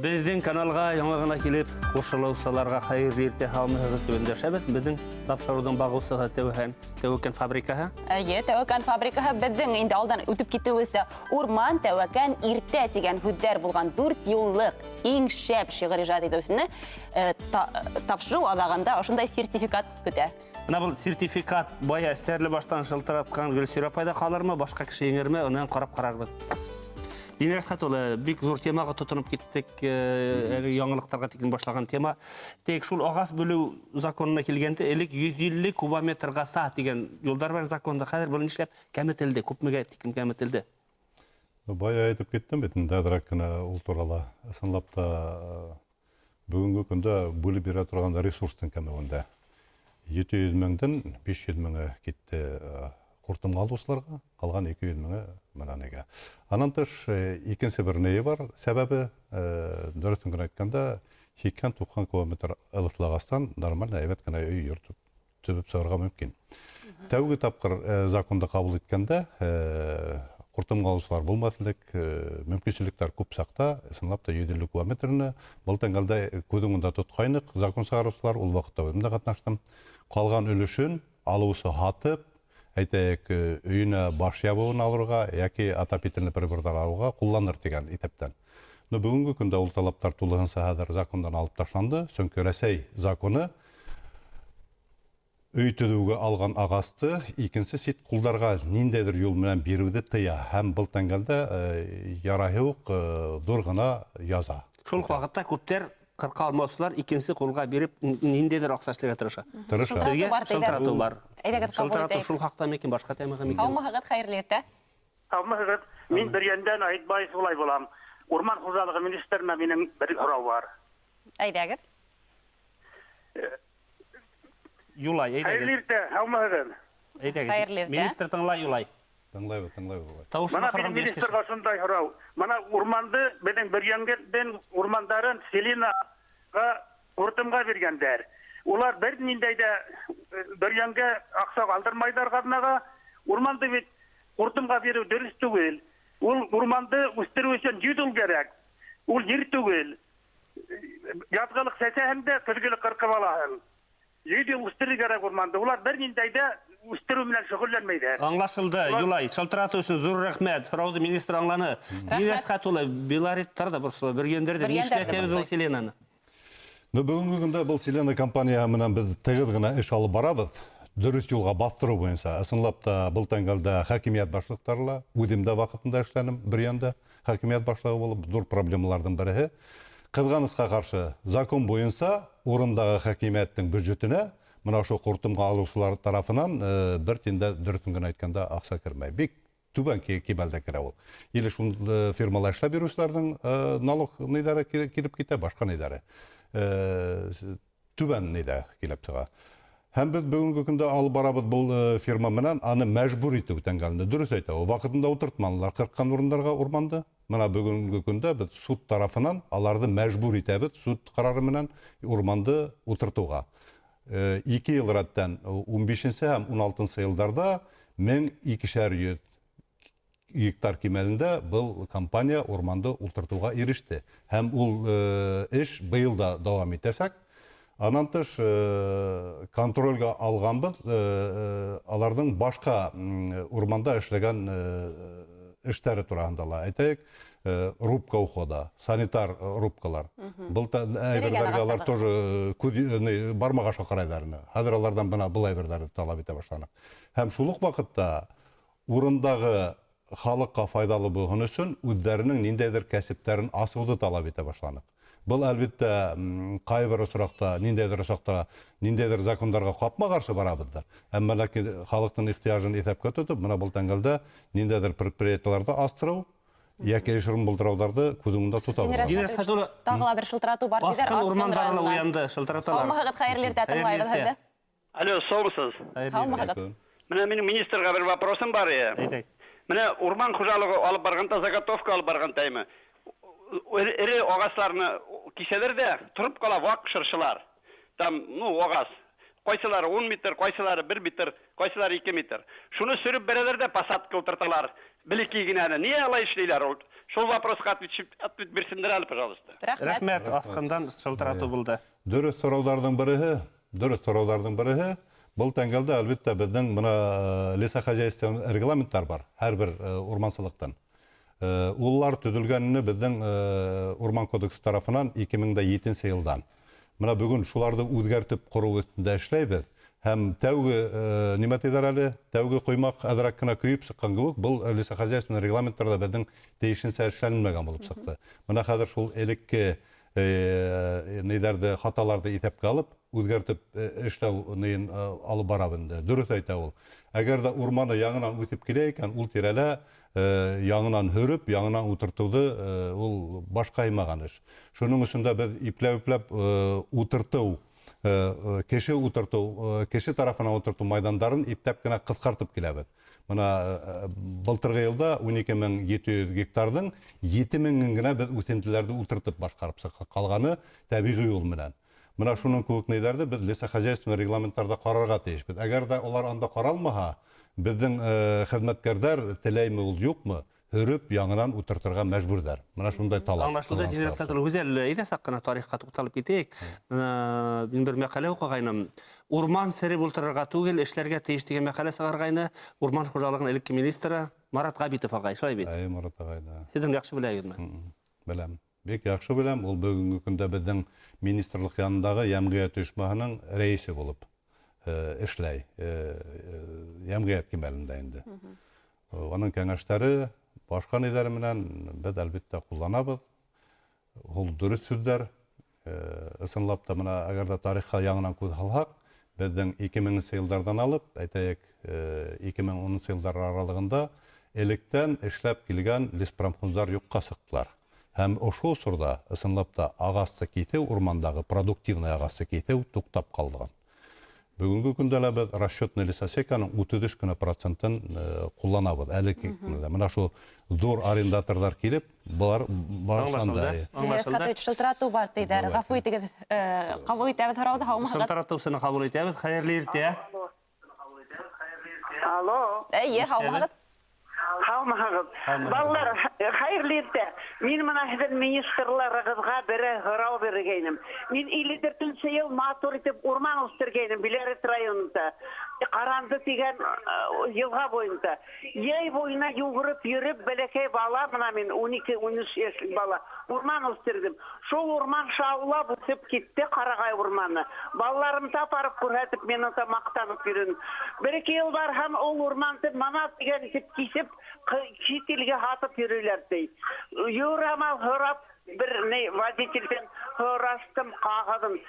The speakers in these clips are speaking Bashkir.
Беҙҙең каналға яңы ғына килеп ҡушылыусыларға хәйерле иртә, һаумыһығыҙ тип өндәшәбеҙ. Беҙҙең тапшырыуҙың бағыусыһы Тәүәкән фабрикаһы. Эйе, Тәүәкән фабрикаһы беҙҙең инде алдан үтеп китеүенсә урман, тәүәкән, иртә тигән һүҙҙәр булған 4 юллыҡ иң шәп шиғыр ижад итеүсене тапшырыу аҙағында ошондай сертификат көтә. Бына был сертификат бая Стәрле баштан шылтыратҡан Гөлсирә апайҙа ҡалырмы, башҡа кеше еңерме, унан ҡарап ҡарарбыҙ. Динар Әсхәт улы, бик ҙур темаға тотоноп киттек, әле яңылыҡтарға тиклем башлаған тема. Тик шул ағас бүлеү законына килгәндә, элек 150 кубометрға са тигән юлдар бар законда, хәҙер был нишләп кәметелде, күпмегә тиклем кәметелде? Бая әйтеп киттем бит, инде әҙерәк кенә ул турала. Ысынлап та, бөгөнгө көндә бүлеп бирә торған ресурстың кәмеүендә. 700 меңдән 500 меңе китте ҡуртымға алыусыларға, ҡалған 200 меңе бына нигә. Анан тыш, икенсе бер нейе бар, сәбәбе, дөрөҫөн генә әйткәндә, 80-90 километр ылыҫлағастан нормально әйбәт кенә өй йорт төҙөп сығырға мөмкин. Тәүге тапҡыр законды ҡабул иткәндә, ҡуртымға алыусылар булмаҫ элек, мөмкинселектәр күп саҡта, ысынлап та 150 километрны был тәңгәлдә күҙ уңында тотҡайныҡ, закон сығарыусылар, ул ваҡытта үҙем дә ҡатнаштым. Ҡалған өлөшөн алыусы һатып, әйтәйек, өйөнә баш ябыуын алырға йәки отопительный приборҙар алыуға ҡулланыр тигән иҫәптән. Но бөгөнгө көндә ул талаптар тулыһынса хәҙер закондан алып ташланды, сөнки Рәсәй законы өй төҙөүгә алған ағасты икенсе сит ҡулдарға ниндәйҙер юл менән биреүҙе тыя һәм был тәңгәлдә ярайһы уҡ ҙур ғына яза. Шул уҡ ваҡытта күптәр ҡырҡа алмаусылар икенсе ҡулға биреп ниндәйҙер аҡса эшләргә тырыша. Тырыша. Беҙгә шылтыратыу бар. Әйҙәгеҙ, ҡабул Шылтыратыу итәйек. шул хаҡта микән, башҡа темаға микән? Һаумыһығыҙ, хәйерле иртә. Һаумыһығыҙ. Мин Бөрйәндән Айтбаев улай булам. Урман хужалығы министрына минең бер һорау бар. Әйҙәгеҙ. Юлай, әйҙәгеҙ. Хәйерле иртә, һаумыһығыҙ. Әйҙәгеҙ. Хәйерле иртә. Министр тыңлай, Юлай. Тыңлайбыҙ, тыңлайбыҙ, Юлай. Тауышына Бына ҡараған минең дөрөҫ кеше. министрға шундай һорау. Бына урманды беҙҙең Бөрйәндең урмандарын Селинаға ҡуртымға биргәндәр. Улар бер ниндәй ҙә Бөрйәнгә аҡса ҡалдырмайҙар ҡаҙнаға. Урманды бит ҡуртымға биреү дөрөҫ түгел. Ул урманды үҫтереү өсөн 100 йыл кәрәк. Ул ер түгел. Яҙғылыҡ сәсәһең дә, көҙгөлөк ҡырҡып алаһың. 100 йыл үҫтереү кәрәк урманды. Улар бер ниндәй ҙә үҫтереү менән шөғөлләнмәйҙәр. Аңлашылды, Улар Юлай. Шылтыратыу өсөн ҙур рәхмәт. Һорауҙы министр аңланы. Рәхмәт. Динар Әсхәт улы, Белореттар ҙа борсола, Бөрйәндәр ҙә. Бөрйәндәр дә Нишләтәбеҙ ул борсой. Селенаны? Бөгөнгө көндә был Селена компанияһы менән беҙ тығыҙ ғына эш алып барабыҙ. Дөрөҫ юлға баҫтырыу буйынса. Ысынлап та был тәңгәлдә хакимиәт башлыҡтары ла, үҙем дә ваҡытында эшләнем Бөрйәндә хакимиәт башлығы булып, ҙур проблемаларҙың береһе. Ҡыҙғанысҡа ҡаршы закон буйынса урындағы хакимиәттең бюджетына мына ошо ҡуртымға алыусылар тарафынан бер тин дә дөрөҫөн генә әйткәндә аҡса кермәй. Бик түбән кимәлдә керә ул. Или шул фирмала эшләп йөрөүселәрҙең налог ниҙәре килеп китә, башҡа ниҙәре. Түбән ниҙә килеп сыға. Һәм беҙ бөгөнгө көндә алып барабыҙ был фирма менән аны мәжбүр итеү тәңгәлендә. Дөрөҫ әйтә, ул ваҡытында ултыртманылар ҡырҡҡан урындарға урманды. Мына бөгөнгө көндә беҙ суд тарафынан аларҙы мәжбүр итәбеҙ суд ҡарары менән урманды ултыртыуға. 2 йыл рәттән, ун бишенсе һәм ун алтынсы йылдарҙа мең икешәр йөҙ гектар кимәлендә был компания урманды ултыртыуға иреште. Һәм ул эш быйыл да дауам итәсәк. Анан тыш контролгә алғанбыҙ аларҙың башҡа урманда эшләгән эштәре тураһында ла. Әйтәйек, рубка ухода, санитар рубкалар. Был Серегән әйберҙәргә алар ағастарҙы. тоже күҙ бармаҡ аша ҡарайҙар ине. Хәҙер аларҙан бына был әйберҙәрҙе талап итә башланыҡ. Һәм шул уҡ ваҡытта урындағы халыҡҡа файҙалы булһын өсөн үҙҙәренең ниндәйҙер кәсептәрен асыуҙы талап итә башланыҡ. Был әлбиттә ҡайбер осраҡта, ниндәйҙер осраҡта, ниндәйҙер закондарға ҡапма-ҡаршы барабыҙҙыр. Әммә ләкин халыҡтың ихтыяжын иҫәпкә тотоп, бына был тәңгәлдә ниндәйҙер предприятиеларҙы астырыу йәки эш урын булдырыуҙарҙы күҙ уңында тота Динар булыр. Динар Әсхәтуллы, Тағы ла бер шылтыратыу бар, тиҙәр, Баҫҡын Аскын урмандарына районынан. уянды, шылтыраталар. Һаумыһығыҙ, хәйерле иртә, Хәйерле тыңлайбыҙ иртә. һеҙҙе. Алло, һаумыһығыҙ. Хәйерле Һаумыһығыҙ. иртә. Менә минең министрға бер вопросым бар ине. Әйтәй. Менә урман хужалығы алып барғанда, заготовка алып барғанда әйме. Эре ағасларны кисәләр дә, тороп ҡала ваҡ шыршылар. Там, ағас. Ҡайсылары 10 метр, ҡайсылары 1 метр, ҡайсылары 2 метр. Шуны сөрөп бирәләр ҙә посадка ултырталар. Белеки генә. Ни алай эшләйләр ул? Шул вопросҡа ответ бирсендер әле, пожалуйста. Рәхмәт, Асҡандан шылтыратыу булды. Дөрөҫ һорауҙарҙың береһе, был тәңгәлдә әлбиттә беҙҙең бына лесохозяйство регламенттар бар, һәр бер урмансылыҡтан. Улар төҙөлгәнне беҙҙең Урман кодексы тарафынан 2007 йылдан. Бына бөгөн шуларҙы үҙгәртеп ҡороу өҫтөндә эшләйбеҙ. Һәм тәүге нимә тиҙәр әле? Тәүге ҡоймаҡ әҙерәк кенә көйөп сыҡҡан кеүек, был лесохозяйственный регламенттарҙа беҙҙең тейешенсә эшләнмәгән булып сыҡты. Бына хәҙер шул элекке ниҙәрҙе, хаталарҙы иҫәпкә алып, үҙгәртеп эшләү нейен алып барабыҙ инде. Дөрөҫ әйтә ул. Әгәр ҙә урманы яңынан үҫеп килә икән, ул тирәлә яңынан һөрөп, яңынан ултыртыуҙы ул башҡа ҡаймаған эш. Шуның өсөн дә беҙ ипләп-ипләп ултыртыу, кеше ултыртыу, кеше тарафынан ултыртыу майҙандарын ипләп кенә ҡыҫҡартып киләбеҙ. Бына былтырғы йылда 12700 гектарҙың 7000 генә беҙ үҫентеләрҙе ултыртып башҡарып сыҡтыҡ, ҡалғаны тәбиғи юл менән. Бына шуның кеүек нейҙәрҙе беҙ лесохозяйственный регламенттарҙа ҡарарға тейешбеҙ. Әгәр ҙә улар анда ҡаралмаһа, беҙҙең хеҙмәткәрҙәр теләйме ул юҡмы, һөрөп яңынан ултыртырға мәжбүрҙәр. Бына шундай талап. Аңлашылды. Гүзәл, әйҙә саҡ ҡына тарихҡа туҡталып китәйек. Мин бер мәҡәлә уҡығайным. Урман сереп ултырырға түгел, эшләргә тейеш тигән мәҡәлә сығарғайны Урман хужалығының элекке министры Марат Ғәбитов ағай, шулай бит? Әйе, Марат ағай, да. Һеҙ яҡшы беләһегеҙме? Беләм. Бик яҡшы беләм. Ул бөгөнгө көндә беҙҙең министрлыҡ янындағы йәмғиәт ойошмаһының рәйесе булып эшләй. Йәмғиәт кимәлендә инде. Уның кәңәштәре, башҡа ниҙәре менән беҙ әлбиттә ҡулланабыҙ. Ул дөрөҫ һүҙҙәр. Ысынлап та бына әгәр ҙә тарихҡа яңынан күҙ һалһаҡ, беҙҙең 2000 йылдарҙан алып, әйтәйек, 2010 йылдар аралығында электән эшләп килгән леспромхоздар юҡҡа сыҡтылар. Һәм ошо осорҙа ысынлап та ағасты киҫеү, урмандағы продуктивный ағасты киҫеү туҡтап ҡалған. Бөгөнгө көндә лә беҙ расчетный лесосеканың 33 кенә процентын ҡулланабыҙ әлеге көндә. Бына шул ҙур арендаторҙар килеп, былар барышында. Аңлашылды. Шылтыратыу бар тейҙәр. Ғәфү итегеҙ, ҡабул итәбеҙ һорауҙы, һаумыһығыҙ? Шылтыратыусыны ҡабул итәбеҙ. Хәйерле иртә. Алло. Эйе, һаумыһығыҙ? Һаумыһығыҙ. Балалар, хәйерле иртә. Мин бына һеҙҙең министрларығыҙға берәй һорау биргәйнем. Мин 54 йыл матур итеп урман үҫтергәйнем Биләрет районында. Ҡаранды тигән йылға буйында. Йәй буйына йүгереп йөрөп, бәләкәй бала, бына мин 12-13 йәшлек бала, урман үҫтерҙем. Шул урман шаулап үҫеп китте, Ҡарағай урманы. Балаларым тапарып күрһәтеп, мин унда маҡтанып йөрөнөм. Бер-ике йыл барһам, ул урманды мана тигән итеп кисеп, сит илгә һатып йөрөйләр ти. Юрамал һорап, бер ни водительдән һораштым ҡағыҙын.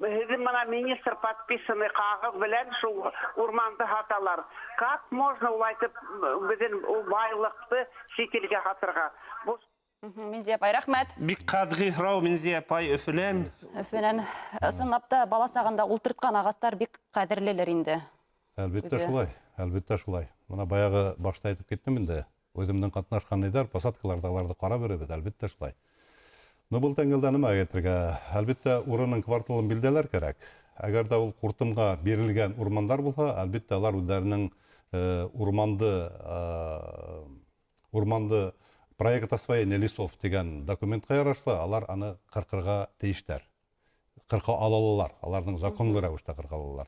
Һеҙҙең бына министр подписанный ҡағыҙ белән шул урманды һаталар. Как можно улайтып беҙҙең ул байлыҡты сит илгә һатырға? Минзия апай, рәхмәт. Бик ҡәтғи һорау, Минзия апай, Өфөлән. Өфөнән. Ысынлап та бала сағында ултыртҡан ағастар бик ҡәҙерлелер инде. Әлбиттә шулай, әлбиттә шулай. Бына баяғы башта әйтеп киттем инде. Үҙемдең ҡатнашҡан ниҙәр, посадкаларҙа уларҙы ҡарап йөрөбөҙ, әлбиттә шулай. Но был тәңгәлдә нимә әйтергә? Әлбиттә, урынның кварталын билдәләр кәрәк. Әгәр ҙә ул ҡуртымға бирелгән урмандар булһа, әлбиттә, улар үҙҙәренең урманды проект освоения лесов тигән документҡа ярашлы, алар аны ҡырҡырға тейештәр. Ҡырҡа алалар, аларҙың законлы рәүештә ҡырҡа алалар.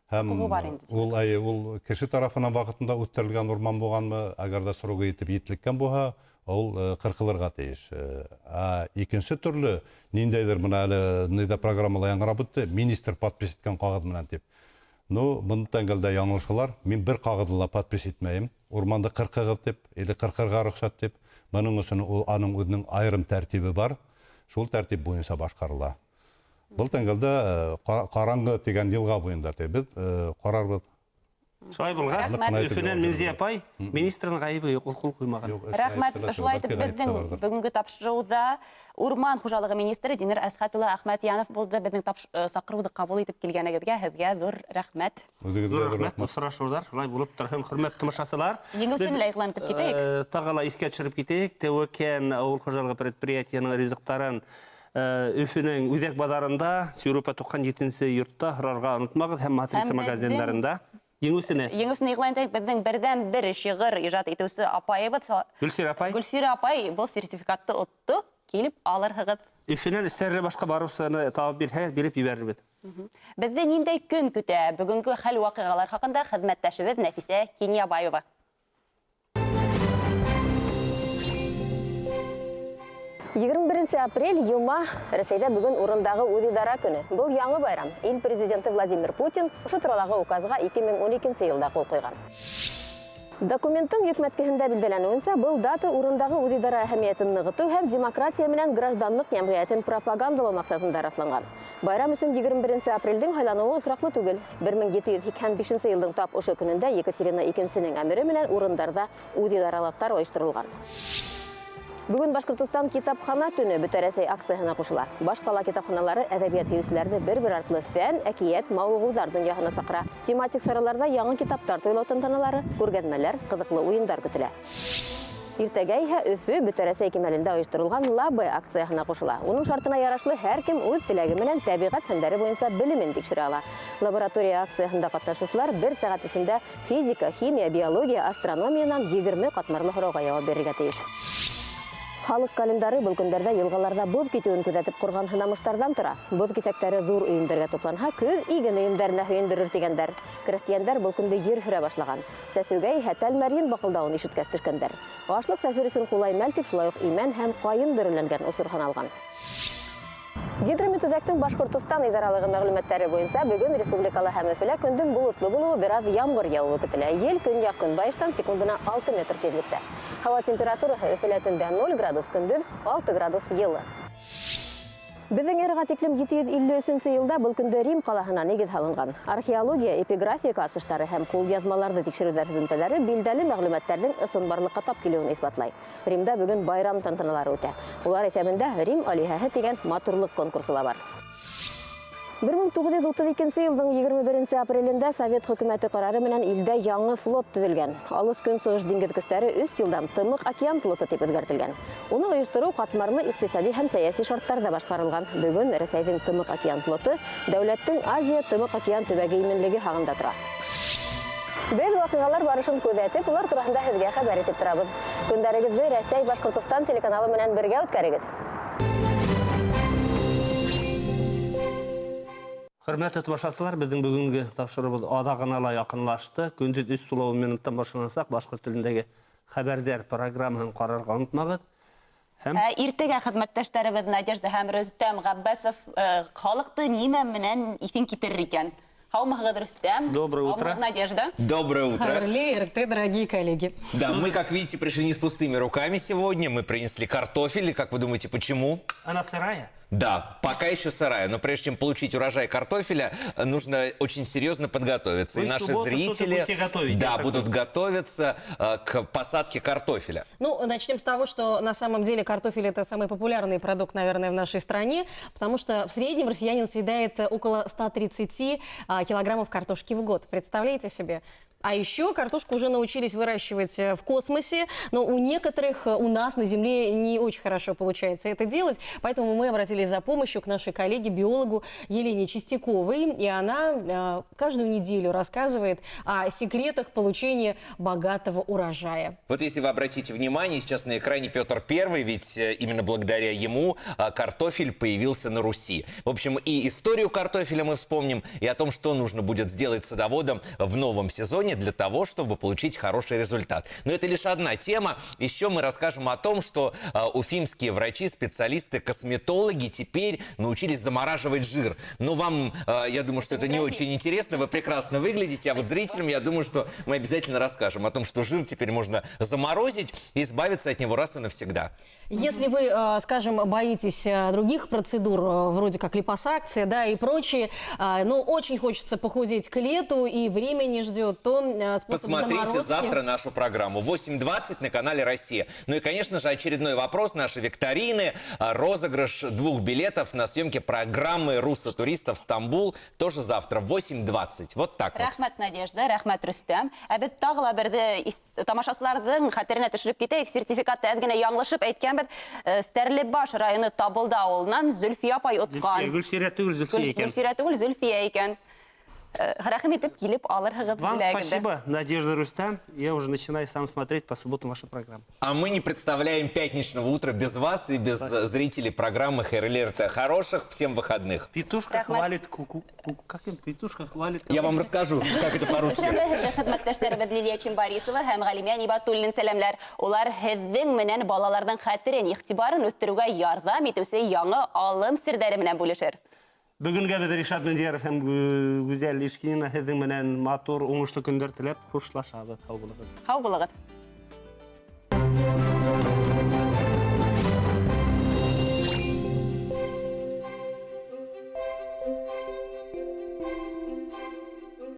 Һәм ул, ул кеше тарафынан ваҡытында үткәрелгән урман булғанмы, әгәр ҙә срогы етеп етлеккән булһа, ул ҡырҡылырға тейеш. Ә икенсе төрлө, ниндәйҙер бына әле ниндәй программала яңғырап үтте, министр подпись иткән ҡағыҙ менән тип. Ну, бында тәңгәлдә яңылышалар. Мин бер ҡағыҙҙы ла подпись итмәйем. Урманды ҡырҡығыҙ тип, или ҡырҡырға рөхсәт тип. Бының өсөн аның үҙенең айырым тәртибе бар. Шул тәртип буйынса башҡарыла. Был тәңгәлдә Ҡараңғы тигән йылға буйында тип беҙ ҡарарбыҙ. Шулай булғас, Өфөнән Минзия апай, министрҙың ғәйебе юҡ, ул ҡул ҡуймаған. Рәхмәт. Шулай итеп, беҙҙең бөгөнгө тапшырыуҙа Урман хужалығы министры Динер Әсхәт улы Әхмәтйәнов булды. Беҙҙең саҡырыуҙы ҡабул итеп килгәнегеҙгә һеҙгә ҙур рәхмәт. Ҙур рәхмәт. Осрашыуҙар шулай булып торһон, хөрмәтле тамашасылар. Еңеүсене лә иғлан итеп китәйек. Тағы ла иҫкә төшөрөп китәйек. Тәүәкән ауыл хужалығы предприятиеһының ризыҡтарын Өфөнөң үҙәк баҙарында, Европа 97-нсе йортта һорарға онотмағыҙ һәм Матрица магазиндарында. Еңеүсене. Еңеүсене иғлан итәйек, беҙҙең берҙән-бер шиғыр ижад итеүсе апайыбыҙ Гөлсирә апай. Гөлсирә апай был сертификатты отто, килеп алырһығыҙ. Өфөнән Стәрлебашҡа барыусыны табып бирһәгеҙ, биреп ебәрербеҙ. Беҙҙе ниндәй көн көтә? Бөгөнгө хәл ваҡиғалар хаҡында хеҙмәттәшебеҙ Нәфисә Кинйәбаева. 21 апрель йома, Рәсәйҙә бөгөн урындағы үҙидара көнө. Был яңы байрам. Ил президенты Владимир Путин ошо туралағы указға 2012 йылда ҡул ҡуйған. Документтың йөкмәткеһендә билдәләнеүенсә, был дата урындағы үҙидара әһәмиәтен нығытыу һәм демократия менән гражданлыҡ йәмғиәтен пропагандалау маҡсатында раҫланған. Байрам өсөн 21 апрелдең һайланыуы осраҡлы түгел. 1785 йылдың тап ошо көнөндә Екатерина Икенсенең әмере менән урындарҙа үҙидаралыҡтар ойошторолған. Бөгөн Башҡортостан китапхана төнө Бөтә Рәсәй акцияһына ҡушыла. Баш ҡала китапханалары әҙәбиәт һөйөүселәрҙе бер-бер артлы фән, әкиәт, мауығыуҙар донъяһына саҡыра. Тематик сараларҙа яңы китаптар туйлау тантаналары, күргәҙмәләр, ҡыҙыҡлы уйындар көтөлә. Иртәгә иһә Өфө Бөтә Рәсәй кимәлендә ойошторолған Лабы акцияһына ҡушыла. Уның шартына ярашлы һәр кем үҙ теләге менән тәбиғәт фәндәре буйынса белемен тикшерә ала. Лаборатория акцияһында ҡатнашыусылар бер сәғәт эсендә физика, химия, биология, астрономиянан 20 ҡатмарлы һорауға яуап бирергә тейеш. Халыҡ календары был көндәрҙә йылғаларҙа боҙ китеүен күҙәтеп ҡорған һынамыштарҙан тора. Боҙ киҫәктәре ҙур өйөмдәргә тупланһа, көҙ иген өйөмдәренә һөйөндөрөр тигәндәр. Крәҫтиәндәр был көндө ер һөрә башлаған. Сәсеүгә иһә тәлмәрйен баҡылдауын ишеткәс төшкәндәр. Ашлыҡ сәсер өсөн ҡулай мәл тип шулай уҡ имән һәм ҡайын бөрөләнгән осор һаналған. Гидрометүҙәктең Башҡортостан идаралығы мәғлүмәттәре буйынса бөгөн республикала һәм Өфөлә көндөң болотло булыуы, бер аҙ ямғыр яуыуы көтөлә. Ел көньяҡ-көнбайыштан секундына 6 метр тиҙлектә. Һауа температураһы Өфөлә төндә 0 градус, көндөҙ 6 градус йылы. Беҙҙең эраға тиклем 753 йылда был көндә Рим ҡалаһына нигеҙ һалынған. Археология, эпиграфика асыштары һәм ҡулъяҙмаларҙы тикшереүҙәр һөҙөмтәләре билдәле мәғлүмәттәрҙең ысынбарлыҡҡа тап килеүен иҫбатлай. Римда бөгөн байрам тантаналары үтә. Улар иҫәбендә Рим алиһәһе тигән матурлыҡ конкурсы ла бар. 1932 йылдың 21 апрелендә Совет хөкүмәте ҡарары менән илдә яңы флот төҙөлгән. Алыҫ Көнсығыш диңгеҙ көстәре 3 йылдан Тымыҡ океан флоты тип үҙгәртелгән. Уны ойоштороу ҡатмарлы иҡтисади һәм сәйәси шарттарҙа башҡарылған. Бөгөн Рәсәйҙең Тымыҡ океан флоты дәүләттең Азия Тымыҡ океан төбәге именлеге һағында тора. Беҙ ваҡиғалар барышын күҙәтеп, улар тураһында һеҙгә хәбәр итеп торабыҙ. Көндәрегеҙҙе Рәсәй Башҡортостан телеканалы менән бергә үткәрегеҙ. Хөрмәтле тамашасылар, беҙҙең бөгөнгө тапшырыуыбыҙ аҙағына ла яҡынлашты. Көндөҙ 3 минуттан башлансаҡ, башҡорт телендәге хәбәрҙәр программаһын ҡарарға онотмағыҙ. Һәм иртәгә хеҙмәттәштәребеҙ Надежда һәм Рөстәм Ғәббәсов халыҡты нимә менән иҫен китерер икән? Һаумыһығыҙ, Рөстәм. Доброе утро. Надежда. Доброе утро. Харлей, РТ, дорогие коллеги. Да, мы, как видите, пришли не с пустыми руками сегодня. Мы принесли картофель. И как вы думаете, почему? Она сырая? Да, пока еще сырая. Но прежде чем получить урожай картофеля, нужно очень серьезно подготовиться. Вы и наши субботу зрители готовить, да, будут готовиться к посадке картофеля. Ну, начнем с того, что на самом деле картофель – это самый популярный продукт, наверное, в нашей стране, потому что в среднем россиянин съедает около 130 килограммов картошки в год. Представляете себе? А еще картошку уже научились выращивать в космосе, но у некоторых, у нас на Земле не очень хорошо получается это делать. Поэтому мы обратились за помощью к нашей коллеге, биологу Елене Чистяковой. И она каждую неделю рассказывает о секретах получения богатого урожая. Вот если вы обратите внимание, сейчас на экране Петр I, ведь именно благодаря ему картофель появился на Руси. В общем, и историю картофеля мы вспомним, и о том, что нужно будет сделать садоводам в новом сезоне для того, чтобы получить хороший результат. Но это лишь одна тема. Еще мы расскажем о том, что уфимские врачи, специалисты, косметологи теперь научились замораживать жир. Но вам, я думаю, что это не очень интересно. Вы прекрасно выглядите. А вот зрителям, я думаю, что мы обязательно расскажем о том, что жир теперь можно заморозить и избавиться от него раз и навсегда. Если вы, скажем, боитесь других процедур, вроде как липосакция, да, и прочее, но очень хочется похудеть к лету и время не ждет, то еще способ Посмотрите заморозки. Завтра нашу программу. 8:20 на канале «Россия». Ну и, конечно же, очередной вопрос нашей викторины. Розыгрыш 2 билетов на съемки программы «Руссо-туристов Стамбул» тоже завтра в 8:20. Вот так вот. Рәхмәт, Надежда, рәхмәт, Рөстәм. Ә беҙ тағы ла берҙе тамашасыларҙың хәтеренә төшөрөп китәйек. Сертификатты әҙ генә яңылышып әйткәнбеҙ. Стәрлебаш районы Табылды ауылынан Зөлфиә апай отҡан. Зөлфиә, Гөлсирә түгел, Зөлфиә икән. Гөлсирә түгел, Зөлфиә икән. Рәхим итеп килеп алырһығыҙ Вам бүләгеңде. спасибо, Надежда, Рустам. Я уже начинаю сам смотреть по субботам вашу программу. А мы не представляем пятничного утра без вас и без зрителей программы Хәйерле иртә. Хороших всем выходных. Петушка Рәхмәт. Хвалит куку. Как им петушка хвалит? Я вам расскажу, как это по-русски. Хеҙмәттәштәребеҙ Лилия Чембарисова һәм Ғәлимә Нибатуллин сәләмләр. Улар һеҙҙең менән балаларҙың хәтерен, иғтибарын үҫтереүгә ярҙам итеүсе яңы алым серҙәре менән бүлешер. Бөгөнгә беҙ Ришат Мендияров һәм Гүзәл Ишкинина һеҙҙең менән матур, уңышлы көндәр теләп хушлашабыҙ. Һау булығыҙ. Һау булығыҙ.